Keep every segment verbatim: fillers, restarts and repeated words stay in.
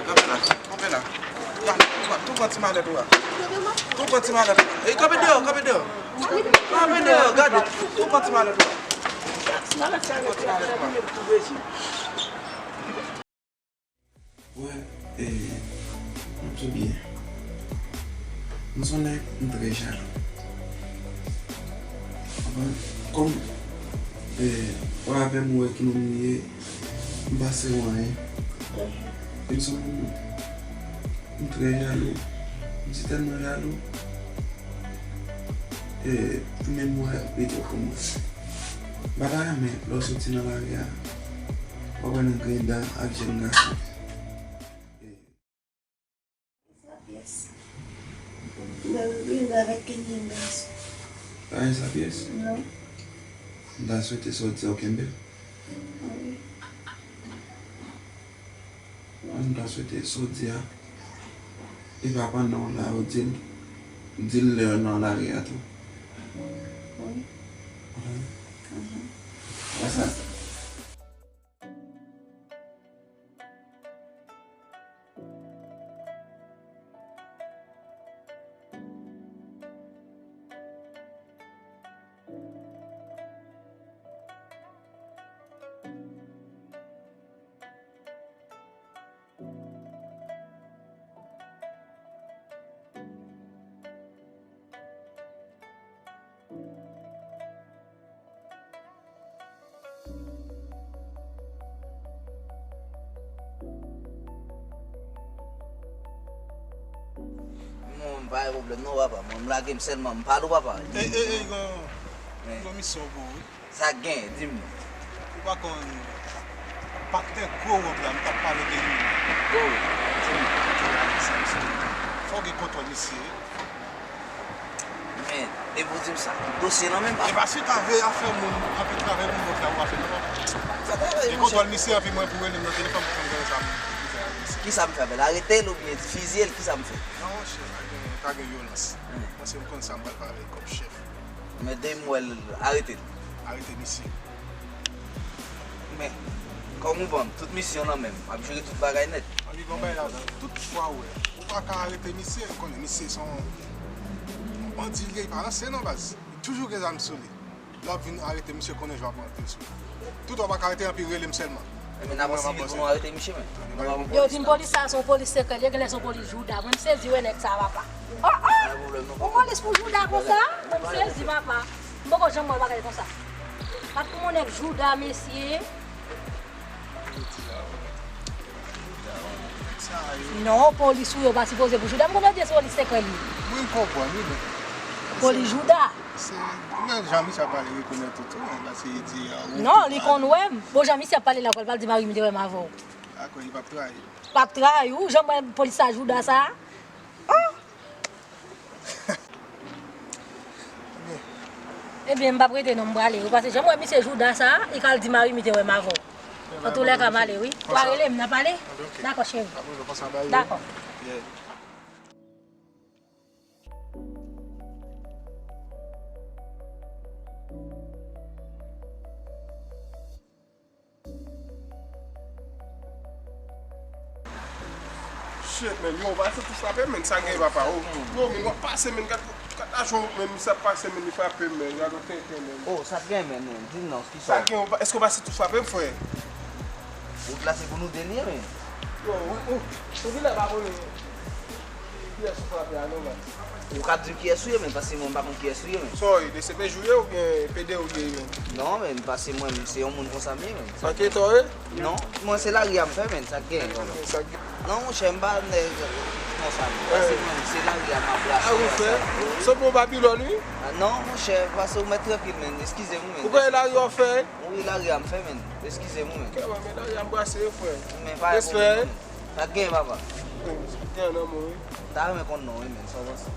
Kanpe la, kanpe la. Gade, tou pran, tou pran ti malèt ou a. Tou pran ti malèt ou a. E kanpe deyò, kanpe deyò. Kanpe deyò, gade. Tou pran ti malèt ou a. Tou pran ti malèt ou a. Wè, e, m ap di w byen. M se yon nèg, m trè jalou. Konprann? Kòm, e, wè avè m, ou wè ki moun m ye, m pa se yon anyen. E m se yon moun, m trè jalou. M si tèlman jalou, e, pou menm mwen, li twò pou mwen. M pa ta renmen lè w soti nan lari a, w ap wè nan griyen dan ak jèn gason. Sa pyès. Mwen renmen avèk kenbe m gason. Pa gen sa pyès? Non. M ta swete sa w di a w kenbe l. Wi. Mwen ta swete sa w di a, e pa pandan w la, ou di l, di l lè w nan lari a tou. Wi. Mhm. Mhm. Wè sa? Mwen, m pa gen pwoblèm non, papa. Mwen, m lage m sèlman, m pale w, papa. Ey, ey, ey, gon, gon misyon pou ou wi. Sa k gen? Di m non. Ou pa konn paktè gwo wòb la, m t ap pale de li. Gwo wòb, di m. Fò w gen kontwòl misye. Men, depi w di m sa, dosye nan men pa. E pa si w ta vle afè moun anpil travay pou lòt la, ou afè nan men. Sa travay, monchè. Gen kontwòl misye, anpi mwen pou rele m nan telefòn pou fè m gade sa m fè ak misye. Kisa m fè avè l? Arete l oubyen fizye l? Kisa m fè? Non, monchè, pa gen, pa gen vyolans. Hmm. Paske m konn sa m pral pale kòm chèf. Men depi m wè l, arete l. Arete misye. Men, kòm ou ban m, tout misyon nan men m, m ap jere tout bagay nèt. Anpi gon bagay ladan, tout fwa w wè, ou pa ka arete misye, ou konnen misye se yon bandi li ye, li pa ranse non baz. Li toujou gen zam sou li. Lè w ap vin arete misye, konnen jan w ap rantre sou li. Tout w ap ka arete, anpi rele m sèlman. Men n ap sivil pou nou arete misye, men. Yo di m polis sa se yon polis sekrè, li genlè se yon polis jouda. Mwen m sezi wè nèg sa, papa. Oh, oh! Yon polis pou jouda konsa? Mwen m sezi, papa. M poko janm wè bagay konsa. Bat pou yon nèg jouda, mesye. Non, polis ou yo pa sipoze pou jouda. M konn yo di se polis sekrè li. Wi, m konprann, wi, men. Polis jouda. Se, men jan misye ap pale rekonèt tout, wi, men, paske li di, ah, ou... Non, li konn wè m. Bon, jan misye ap pale la, pral di mari m te wè m avè w. Dakò, li p ap trayi. P ap trayi ou, jan m wè polis sa jouda sa. Oh! Ebyen, m p ap rete non, m prale wi, paske jan m wè misye jouda sa, li ka al di mari m li te wè m avè w. Antoulèka, m ale wi. W a rele m, n a pale? Dakò, cheri. Dakò. Shit, man, yo, w pa santi w frape, man, sa gen papa, o. Yo, man, w ap pase, man, gad, gad ajan, man, misye ap pase, man, li frape, man, gad yon tenten, man. O, sa t gen, man, non, di m non, kisa? Sa gen, w pa, èske w pa santi w frape, frè? Wout la se pou nou de li ye, man. Yo, ou, ou, ou vin la pa konnen kiyès ou frape a, non, man. Ou ka di m kiyès ou ye, men, paske mwen, m pa konn kiyès ou ye, men. Sa w ye, D C P J ou ye oubyen P D ou ye, men? Non, men, paske mwen, se yon moun konsa m ye, men. Anketè w ye? Non, mwen, se lari a m fè, men, sa k gen, non. Non, monchè, m pa nèg konsa, men. Paske mwen, se lari a m ap brase, konsa. Sot bon Babilòn, wi. Ah, non, monchè, pase ou mèt trankil, men. Eskize m, men. Ou kwè lari a w fè? Wi, lari a m fè, men. Eskize m, men. Ok, men lari a m brase, frè. Men pa gen pwoblèm, non, men. Sa k gen, papa? Gen nan men w, wi. M ta renmen konn non, wi, men. Sa w panse?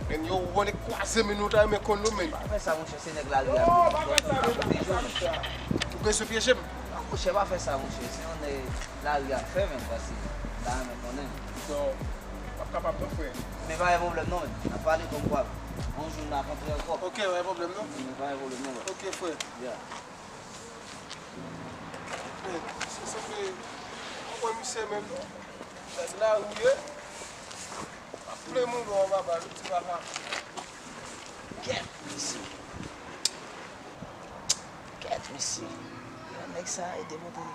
Men yo, ou konnen kwaze men nou ta renmen konn nou, men. Pa fè sa, monchè, se nèg lari a nou. Non, pa fè sa, men, pa fè sa, monchè. Ou bezwen pyeje m? Non, monchè, pa fè sa, monchè. Se yon nèg lari a fè, men, paske m ta renmen konnen. Non, m p ap kapab non, frè. Men pa gen pwoblèm, non, men. N a pale kòm kwa. Yon jou n a kontre ankò. Ok, pa gen pwoblèm, non. Men pa gen pwoblèm, non, men. Ok, frè. Yeah. Men, se sanble, ou wè misye menm, non? Nèg lari w ye. Ap ple moun wè w papa, ti papa. Kèt, mesye. Kèt, mesye. Nèg sa e demontre.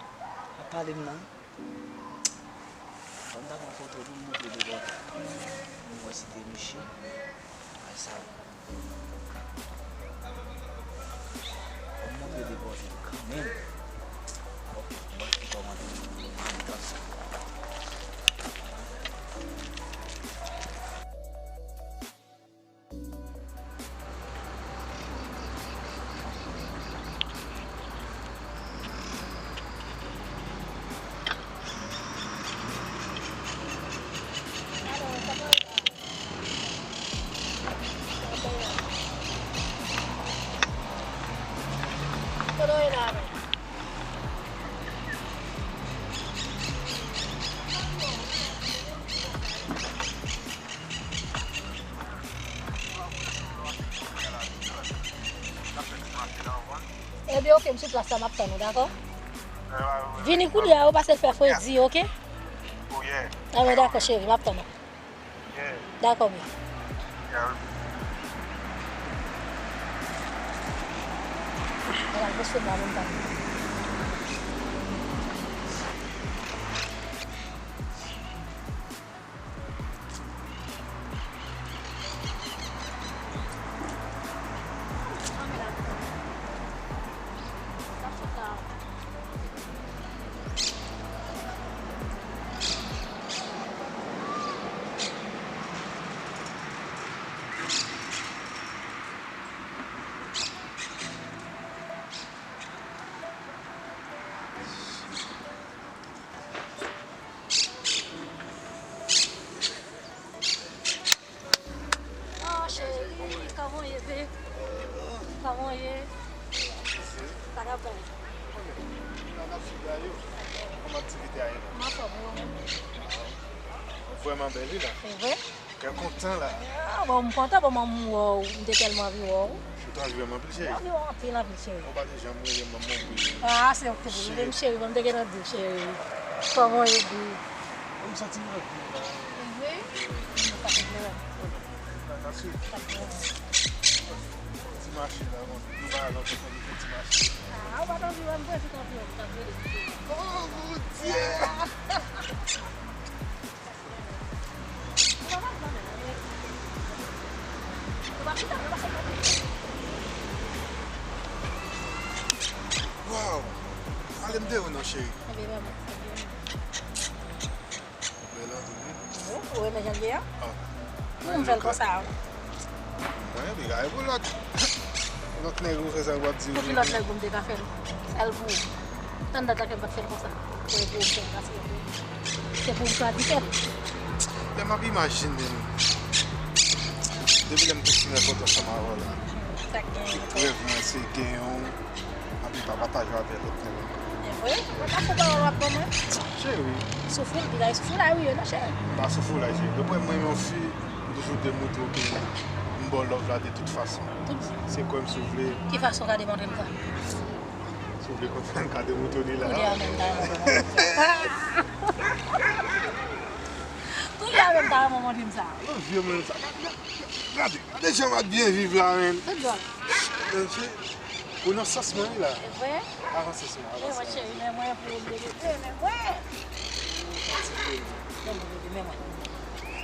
Ap pale m nan. Fò m ta pran foto pou m montre de bò. M wè si te Michi. Wè sa. Fò m montre de bò kanmenm. Ok, m wè ki kòmantè. Ann tann sa. Ebyen, oke, m sou plas la, m ap tann ou, dakò? Vini kounye a, ou pase l fè fredi, oke? Ebyen, dakò, cheri, m ap tann ou. Dakò, byen. Ala, m sou ba menm tan. Oh, cheri, kòman w ye, babe? Kòman w ye? Sa k ap bay? Kòman aktivite a ye? M anfòm, wi, ou menm? Ou vrèman bèl, wi, la. Se vre? Kè kontan la. Ah, bon, m kontan, bon, m wè w, m te tèlman anvi wè w. Ou te anvi wè m anpil, cheri? Anvi wè w anpil, anpil, cheri. Ou pa te janm rele m, manman, ou byen. Ah, se ou ki te pou rele m, cheri, bon, m te gentan di w, cheri. Kòman w ye, babe? M santi m anpil la. Wi. M pa te vle wè m. Sa, sa sweet. Ti mache la, bon, nou pa al ankò, fò nou fè ti mache. Ah, ou pa t anvi wè m, vre, se tanpri, ou t ap rele m. Oh, mon Dieu! Wow! Ale m de ou non, cheri. Bèl anpil, wi. Wi, ou renmen jan l ye a? Ah. Pou m fè l konsa. Mwen, li gade pou lòt. Lòt nèg ou fè sa, ou ap di. Pou ki lòt nèg ou m te ka fè l? Sèl pou ou. Tann dat la ke m pa t fè l konsa. Mwen pou ou fè l pase pou ou. Se pou m chwazi fè l. Lè m ap imajine m. Depi lè m te fin rekòt ansanm avè w la. Sa k gen. Rèv mwen se gen yon Anpi pa pataje avè lòt nèg. E vre? Mwen pa fou pawòl w ap ban mwen. Cheri. Soufri l, piga e soufri la, wi, non, cheri. M pa soufri la, cheri. Dapre mwen, yon fi, m toujou demontre w ke m ba w love la de tout fason. Tout. Se kwè m si w vle. Ki fason w ka demontre m sa? Si w vle konprann, m ka demontre w li la. Kounye a menm, ta renmen w montre m sa. Kounye a menm, ta renmen w montre m sa. Love you, man. Sa, gade, gade, gade jan m ap byen viv la, man. Tout bon. Bon, cheri. Ou nan sans mwen wi la. E vre? Avanse sou mwen, avanse. Men mwen cheri, men mwen pou ou m te rete, men mwen. Men mwen, men mwen.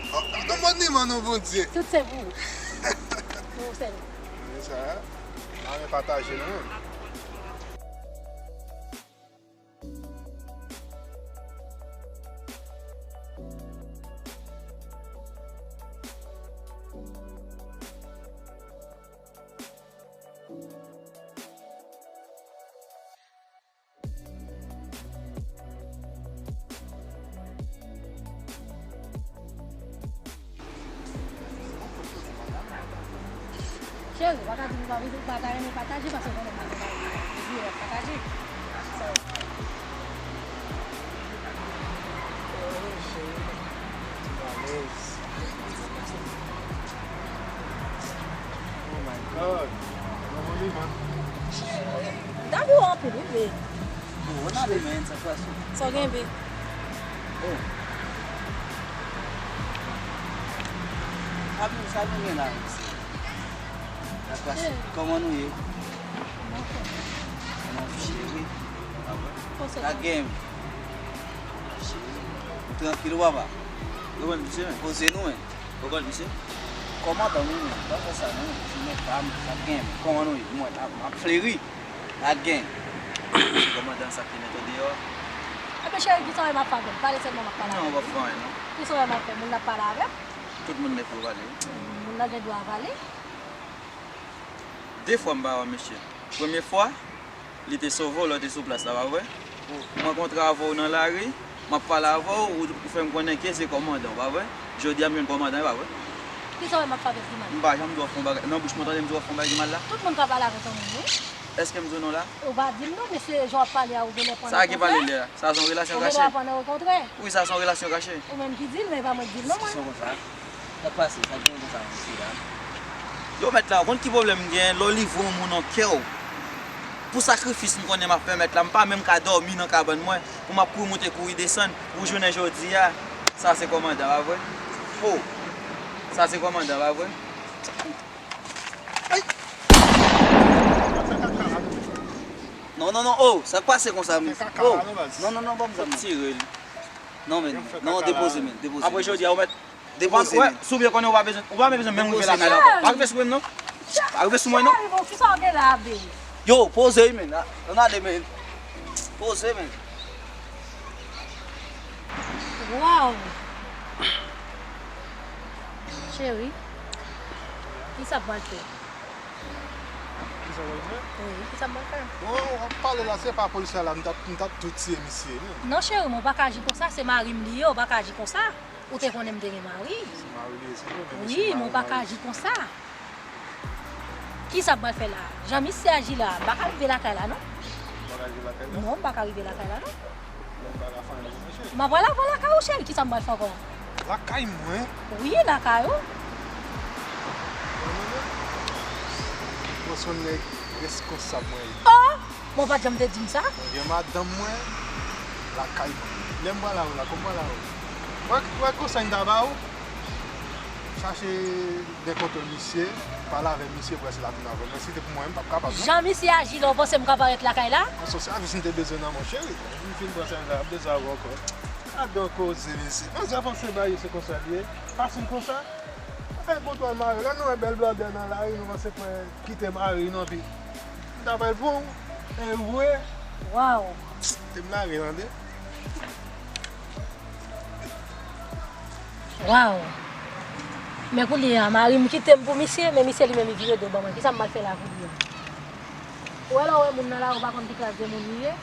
Oh, non, mwen ni man non, Bondye. Tout se pou ou. Pou ou sèl. Men sa, pa men pataje non. Cheri, ou pa ka di m pa vin, ou pa ta renmen pataje, paske ou konnen m pa gen mari. Epi w ap pataje. So, oh, cheri, ou alèz. Oh my God. Kòman li, man? M ta vle w anpil, wi, babe. Bon, w ale, men, sa fwa si. Sa w gen, babe? Oh. Sa nou, sa nou gen la, mesye? Sa k pase? Kòman nou ye? Kòman cheri? Sa gen? Cheri, ou trankil ou papa? Ou konn misye, men? Poze nou, men. Ou konn misye? Kòmandan nou, men. Pa fè sa, non. Ti men pa m, sa gen, men. Kòman nou ye? Mwen, ap, ap fleri. Sa gen. Kòmandan sa ki met ou deyò. Epi cheri, ki sa w wè m ap fè avè l? Pale sèlman m ap pale avè l. Non, w ap fè anyen, non. Ki sa w wè m ap fè? Moun n ap pale avè m? Tout moun gen pou yo pale. Moun nan gen dwa pale. De fwa m pa wè misye. Premye fwa, li te sove w lè w te sou plas la, pa vre? Mwen kontre avè w nan lari, m ap pale avè w, ou, ou fè m konnen ke se kòmandan w, pa vre? Jodi a m jwenn kòmandan, pa vre? Ki sa w wè m ap fè avè l ki mal? M pa janm di w ap fè yon bagay. Nan bouch mwen tande m di w ap fè yon bagay ki mal la. Tout moun ka pale avèk yon moun, wi. Èske m di w non la? Ou pa di m non, men se jan w ap pale a, ou genlè pran l okontrè. Sa ki pale lè a? Sa se yon relasyon kache? Ou genlè pran l okontrè. Wi, sa se yon relasyon kache. Ou menm ki di l, men e pa mwen ki di l non, mwen. Sa konsa. Sa k pase? Sa k gen konsa, mesye a? Yo, mèt la, ou konn ki pwoblèm m gen? Lè w livre yon moun an kè w, pou sakrifis m konnen m ap fè, mèt la, m pa menm ka dòmi nan kabann mwen, pou m ap kouri monte, kouri desann, pou jounen jodi a. Sa se kòmandan, pa vre? Oh! Sa se kòmandan, pa vre? Ay! Non, non, non, oh, sa k pase konsa, men? Oh, non, non, non, ban m zam nan. Tire l. Non, men, non, depoze, men, depoze. Apre jodi a, ou mèt depoze, men. Si w byen konnen, ou pa bezwen, ou pa menm bezwen menm rive lakay la ankò. Pa rive sou mwen, non. Pa rive sou mwen, non. Cheri, bon, kisa w gen la, babe? Yo, poze, men. Ann ale, men. Poze, men. Wow! Cheri, kisa w pral fè? Kisa w pral fè? Wi, kisa m pral fè? Bon, w ap pale la, se pa polisye la, m t ap, m t ap tou tiye misye, non. Non, cheri, men w pa ka aji konsa, se mari m li ye, w pa ka aji konsa. Ou te konnen m te gen mari. Se mari li ye, se konnen misye mari. Wi, men w pa ka aji konsa. Kisa m pral fè la? Jan misye aji la, m pa ka rive lakay la, non. Ou pa ka rive lakay la? Non, m pa ka rive lakay la, non. Bon, m pa ka fè anyen pou mwen, cheri. M ap pral lakay ou, cheri, kisa m pral fè ankò? Lakay mwen? Wi, lakay ou. Mwen se yon nèg reskonsab mwen ye. Oh! Bon, ou pa t janm te di m sa. Mwen gen madanm mwen lakay mwen. Lè m pral la, ou la, kòm m pral la, ou. Wè, wè konsèy m ta ba ou. Chache de kote misye, pale avè misye pou wè si l ap vin avè w. Men si te pou mwen, m p ap kapab, non. Jan misye aji la, ou panse m ka parèt lakay la? Bon, se sèvis m te bezwen nan men w, cheri. M fin pran sèvis la, m p bezwen avè w ankò. Gad yon koze, mesye. Manzè panse bagay yo se konsa l ye. Fasil konsa. Fè bon twal mare. Lè nou wè bèl blòdè nan lari, nou panse pran kite mari, non, pi. M ta pral pran w. E vre. Waw. Te m lari, tande. Waw! Men kounye a, mari m kite m pou misye, men misye li menm li vire do ban mwen. Kisa m pral fè la kounye a? Ou wè lè w wè moun nan lari, ou pa konn ki klas de moun li ye.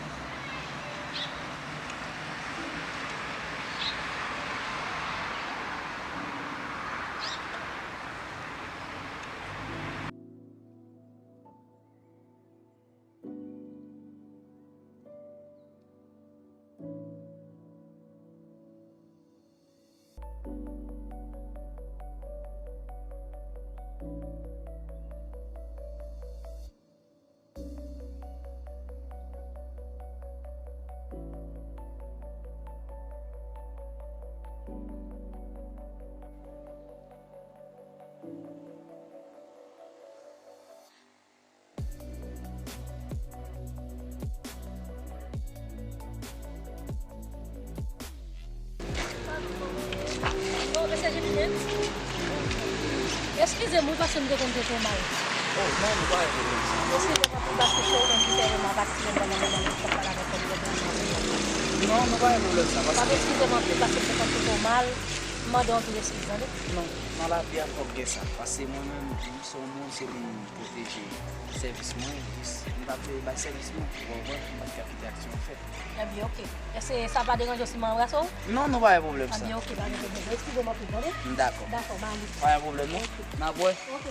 Bon, mesye Jimmy, eskize m wi, paske m te konn trete w mal. Oh, non, nou pa gen pwoblèm sa. Eskize m anpil paske se ou menm ki fè Rema pati menm pandan moman m t ap pale avèk kòm granmoun. Non, nou pa gen pwoblèm sa, paske. W ap eskize m anpil paske m te konn trete w mal. M mande w anpil eskiz, tande. Non, nan lavi a fòk gen sa, paske mwen menm, m se yon moun, se pou m pwoteje sèvis mwen, jis m t ap vle bay sèvis mwen, ou konprann, m pa t ka kite aksyon an fèt. Ebyen, oke. Èske sa pa deranje w si m anbrase w? Non, non, pa gen pwoblèm sa. Ebyen, oke, pa gen pwoblèm. Eskize m anpil, tande? M dakò. Dakò, m ale. Pa gen pwoblèm, non. Oke. N ap wè. Oke.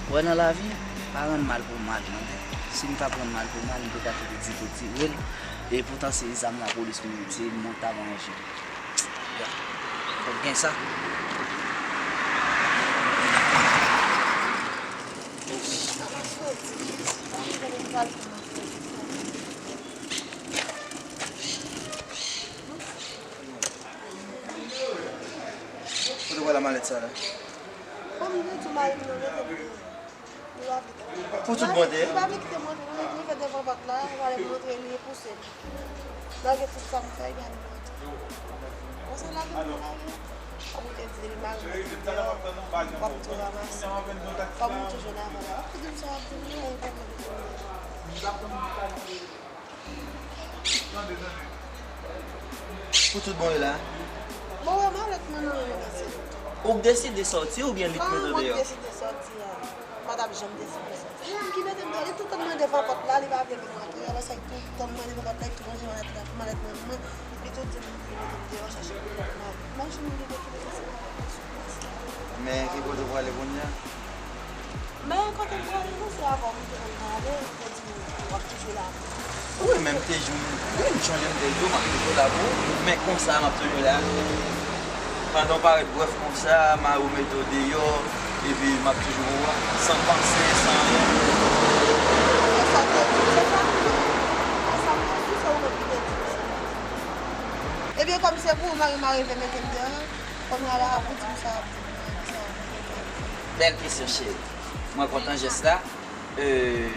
Wè nan lavi, pa rann mal pou mal, non. Si m t ap rann mal pou mal, m te ka kite di pou tire l. E poutan se zam lapolis m itilize, m t ap ranje. Fòk gen sa. Sa la. Kòm m te di w, mari m nan mete m deyò. Li pa vle kite m. Pou tout bon te? Li pa vle kite m rantre, li fè devan pòt la, li pale pou m rantre, li pouse m. Lage tout sa m fè, epi m rantre. Konsa lage m, lage m. Kòm ou te di, depi mari m mete m deyò, w ap tou ranmase. Kòm ou toujou nan avan la, w ap tou di m sa w ap di m, non, ou pa vle kite m. Pou tout bon e la? Bon, wè, malèt mwen nan men mwen, mesye. Ou k deside sòti oubyen li k mete w deyò? Mwen k deside sòti a. Mwen t ap janm deside sòti. Se li menm ki mete m deyò. Li tout tan mwen devan pòt la, li pa vle m rantre. Apre sa, li tout tan mwen devan pòt la, li tou ranje malèt la, malèt mwen pou mwen. Li tou di m li mete m deyò, chache pou mwen. Mwen jwenn yon lide ki mete se malèt mwen sou plas la. Men ki kote w prale kounye a? Men kote m prale, non, se avè w m te konn prale, ou te di m w ap toujou la pou mwen. Wi, men m te jwenn, wi, m chonje m te di w m ap toujou la pou ou, men konsa m ap toujou la. Pandan w parèt brèf konsa, mari w mete w deyò, epi m ap toujou wè w san panse, san anyen. Se sa w te di, se sa m di. Se sa m te di, se ou menm ki te di m sa. Ebyen, kòm se pou ou, mari m arive mete m deyò, kounye a la, ou di m sa w ap di m, sa w ap di m. Bèl kesyon, cheri. Mwen kontan jès la. Euh,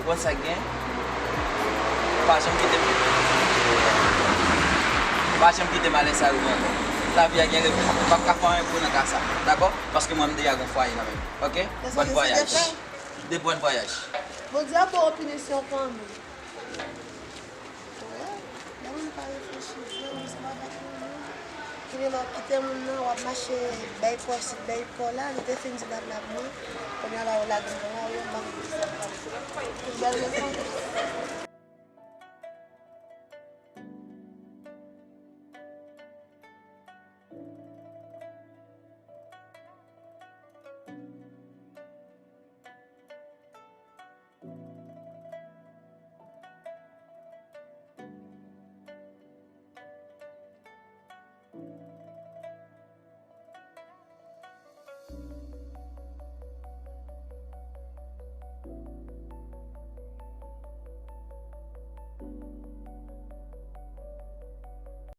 ou konn sa k gen? Pa janm kite m. Pa janm kite m alèz sa rive ankò. Lavi a gen regrè. M p ap ka fè anyen pou ou nan ka sa. Dakò? Paske mwen, m deja gen fwaye kanmenm. Oke? Bòn vwayaj. De bòn vwayaj. Bondye ap ba w pinisyon kanmenm. Wè, lè moun pa reflechi vre, wi, se pa fèt pou moun. Kounye la, w ap kite moun nan, w ap mache bay pa w isit, bay pa w la, li te fin di dam la pou mwen. Kounye a la, ou lage m nan lari, m pa konn ki sa m pral fè. Tout bèl leson.